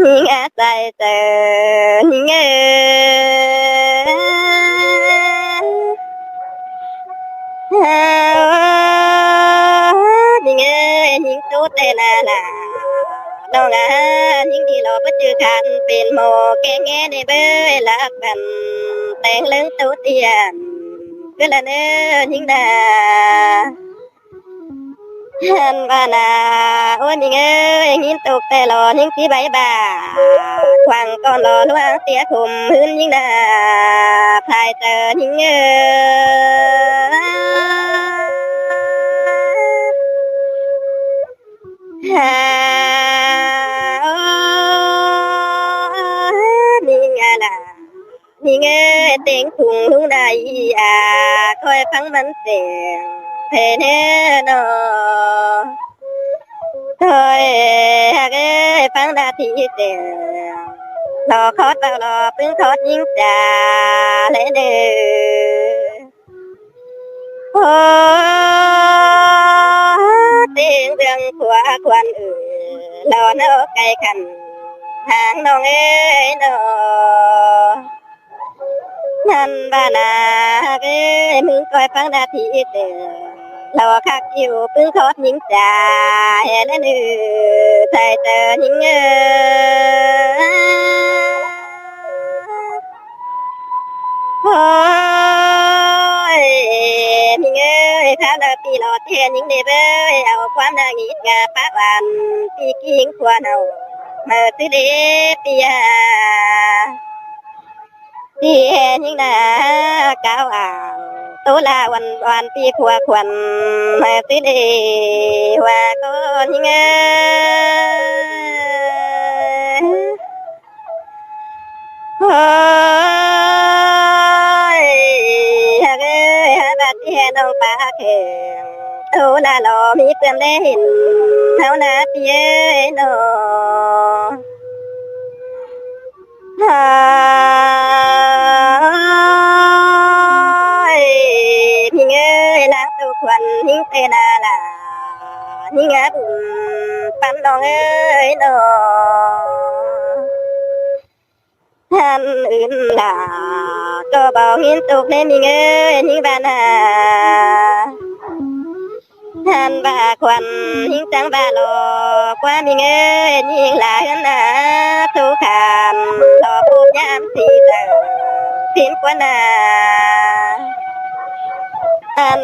ຍິງອາໄສເຕີ ຍິງເອີຍ ຍິງເອີຍ ຍິງໂຕແຕ່ນານາ ນ້ອງອາ ຍິງດີຫຼໍ່ບໍ່ຈື່ຄັນ ເປັນໝໍແກງແງ່ໃນເບີຍ ລັກບັນແຕ່ງເລິງໂຕຕຽມ ຄືລະເນີຍິງນາ ຫັ້ນວ່ານາ ໂອ້ຍ ຍິງເອີຍ ຍິງຕົກແຕ່ຫຼໍ ຍິງຊິໃບບາ ຂວາງກ່ອນຫຼໍ ລວງເສຍຂຸມ ຫືນຍິງນາ ພາຍເຕີຍິງເອີຍ ຫາ ໂອ້ຍ ຍິງອາລາ ຍິງເອີຍ ເຕັງຄຸງລຸງໄດອາ ຄອຍຟັງມັນແສງແທ້ແນ່ນໍ ຄອຍຮັກເອີຍ ຟັງນາທີແສງ ຫຼໍຄອດເວົ້າຫຼໍປຶ້ງຄອດຍິງຈາແລເດີ ໂອ້ ເຕັງເລື່ອງຂົວຄວັນເອີຍ ຫຼໍນອກໄກຂັນ ຫາງນ້ອງເອີຍນໍ ນັ້ນວ່ານາກເອີຍ ມຶງກອຍຟັງນາທີເຕີ ລໍຄັກຢູ່ປຶ້ງຄອດຍິງຈາ ແຮ່ແລະເນີ ໃສ່ເຕີຍິງເອີ ໂອ້ຍ ຍິງເອີຍ ຄາວລະປີຫຼໍແທ້ຍິງເດເບີຍ ເອົາຄວາມໜ້າງີດງາມປະຫວານ ປີກິງຄວນເອົາ ເມີຊິເດປີຫາ ທີ່ແຫ່ຍິງນາກາວອ່າງ ໂຕລາວັນວານປີຂົວຂວັນ ມາຊິເດວ່າກໍຍິງເອີຍ ໂອ້ຍ ຮັກເອີຍ ຫາບາດທີ່ແຫ່ນ້ອງປາແຂງ ໂຕລາຫຼໍມີເປື້ອມແລເຫັນ ເຮົານາປີເອີຍນໍ ໂອ້ຍ ຍິງເອີຍ ລາງໂຕຄວັນ ຍິງເຕນາລາ ຍິງອາບຸນປັນນ້ອງເອີຍນໍ ທ່ານອື່ນລາກໍບໍ່ຍິນຕົກເດ້ ຍິງເອີຍ ຍິງບ້ານນາ ທ່ານວ່າຄວັນ ຍິງຈັ່ງວ່າຫຼໍກວ່າມິງເອີຍ ຍິງຫຼາເຮືອນນາສູ່ຄານ ຫຼໍປູບຍາມສີເຕີ ສິນກວ່ານາ ອັນ